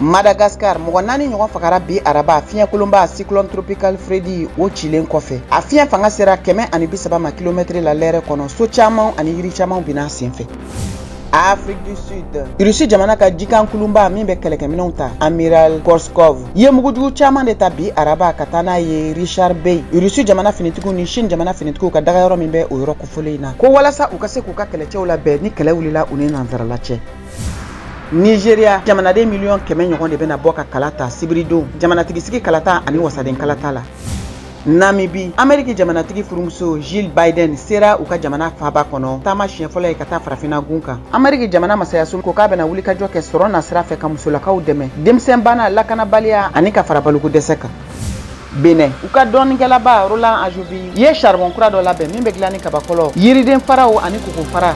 Madagascar, mɔgɔ 4 ɲɔgɔn fagara bi araba fiɲɛkolonba cyclone tropical Freddy o cilen kɔfɛ. A fiɲɛ fanga sera 130 ma kilomɛtiri la lɛrɛ kɔnɔ. So caman ani yiri caman binna senfɛ. Afrique du Sud, Russie jamana ka jikan kulunba min bɛ kɛlɛkɛminɛnw ta, Amiral Gorshkov, ye mugujugu caman de ta bi araba ka taa n'a ye Richard Bay, Russie jamana finitigiw ni Chine jamana finitigiw ka dagayɔrɔ min bɛ o yɔrɔ kofɔlen in na, ko walasa u ka se k'u ka kɛlɛcɛw labɛn ni kɛlɛ wulila u ni nansarala cɛ. Nigeria, jamanaden 100 miliyɔn ɲɔgɔn de bɛna bɔ ka kala ta sibiridon jamanatigisigi kalata ani wasaden kalata la. Namibi, Ameriki jamanatigi furumuso Jill Biden sera u ka jamana faaba kɔnɔ, taama siɲɛ fɔlɔ ye ka taa farafinna gun kan. Ameriki jamana masayaso ko k'a bɛna wulikajɔ kɛ sɔrɔ nasira fɛ ka musolakaw dɛmɛ denmisɛn bana lakanabaliya ani ka fara baloko dɛsɛ kan. Benin, u ka dɔnnikɛlaba Roland Adjovi ye charbon kura dɔ labɛn min bɛ dilan ni kabakɔlɔ, yiriden faraw ani koko fara.